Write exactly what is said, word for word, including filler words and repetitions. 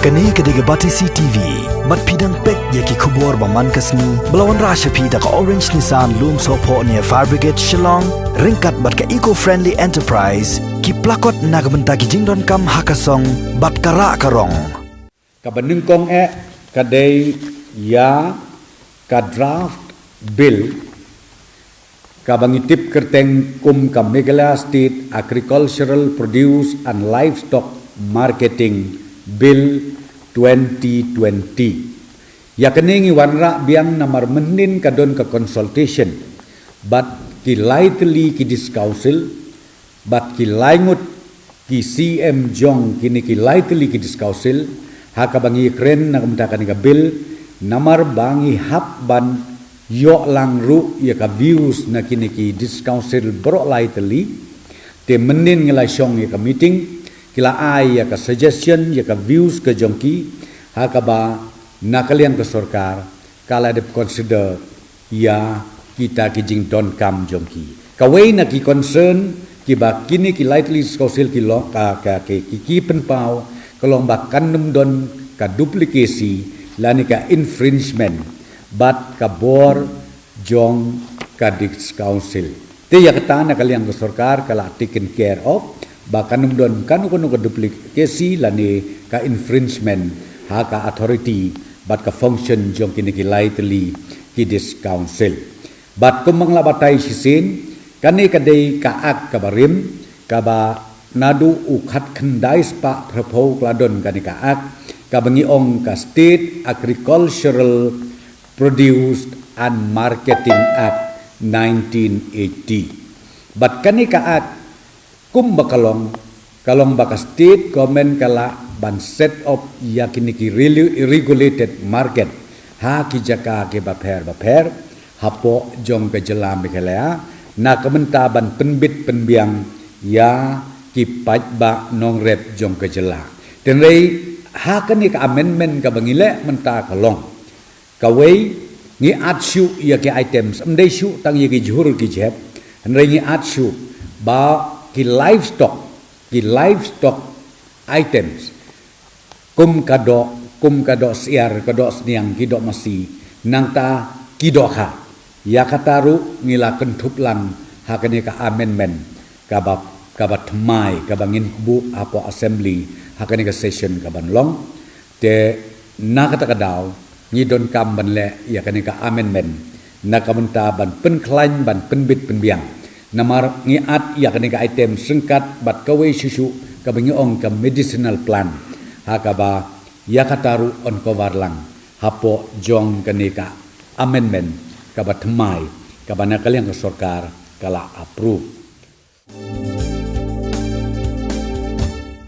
Kane ka dei ka Batesi T V. Bad phi dang peit ïa ki khubor ba man ka sngi ba la wanrah sha phi da ka Orange Nissan, Lumsohphoh near Fire Brigade, Shillong, ryngkat bad ka Eco Friendly Enterprise, ki plakot na ka bynta ki jingdonkam ha ka song bad ka rah ka rong. Kaba nyngkong eh ka dei ïa ka draft bill kaba ngi tip kyrteng kum ka Meghalaya State Agricultural Produce and Livestock Marketing Bill twenty twenty. Ïa kane ngi wanrah biang namar mynhynnin ka don ka consultation bad ki lai tylli ki District Council bad ki lai ngut ki C M jong kine ki lai tylli ki District Council, ha kaba ngi kren na ka bynta kane ka bill, namar ba ngi hap ban ïoh lang ruh ïa ka views na kine ki District Council baroh lai tylli. Te mynhynnin ngi la shong ïa ka meeting, ki la ai ïa ka suggestion, ïa ka views ka jong ki, ha kaba na ka liang ka sorkar ka la dep consider ïa kita ki jingdonkam jong ki. Kawei na ki concern kiba kine ki lai tylli District Council ki long, ka, ka, ki, ki, ki pynpaw ka long ba kan ym don ka duplicacy lane ka infringement bad ka bor jong ka District Council. Te ïa kata na ka liang ka sorkar ka la taken care of, ba kan ym don kano kano ka duplicacy lane ka infringement ha ka authority bad ka function jong kine ki lai tylli ki District Council. Bad kumba nga la batai shisien, kane ka dei ka Act kaba rim, kaba naduh u khatkhyndai spah phraphew ka la don kane ka Act, kaba ngi ong ka State Agricultural Produce and Marketing Act nineteen eighty. Bad kane ka Act kumba ka long, ka long ba ka state government ka lah ban set up ïa kine ki relu-, regulated market ha ki jaka kiba pher bapher hapoh jong ka jylla Meghalaya, na ka bynta ban pynbit pynbiang ïa ki paidbah nongrep jong ka jylla. Hynrei ha kane ka amendment kaba ngi leh mynta ka long, kawei, ngi ïeit shuh ïa ki items, ym dei shuh tang ïa ki jhur ki jhep, hynrei ngi ïeit shuh ba ki livestock, ki livestock items, kum ka doh, kum ka doh syiar, ka doh sniang, ki doh masi, nangta ki dohkha. Ïa kata ruh ngi la kynthup lang ha kane ka amendment kaba, kaba thymmai, kaba ngin buh hapoh Assembly ha kane ka session kaban long. Te na kata ka daw ngi donkam ban leh ïa kane ka amendment na ka bynta ban pynkhlaiñ, ban pynbit pynbiang. Namar ngi ïeit ïa kane ka item ryngkat bad kawei shuh shuh kaba ngi ong ka medicinal plant, ha kaba ïa kata ruh yn cover lang hapoh jong kane ka amendment kaba thymmai, kaba na ka liang ka sorkar ka la approve.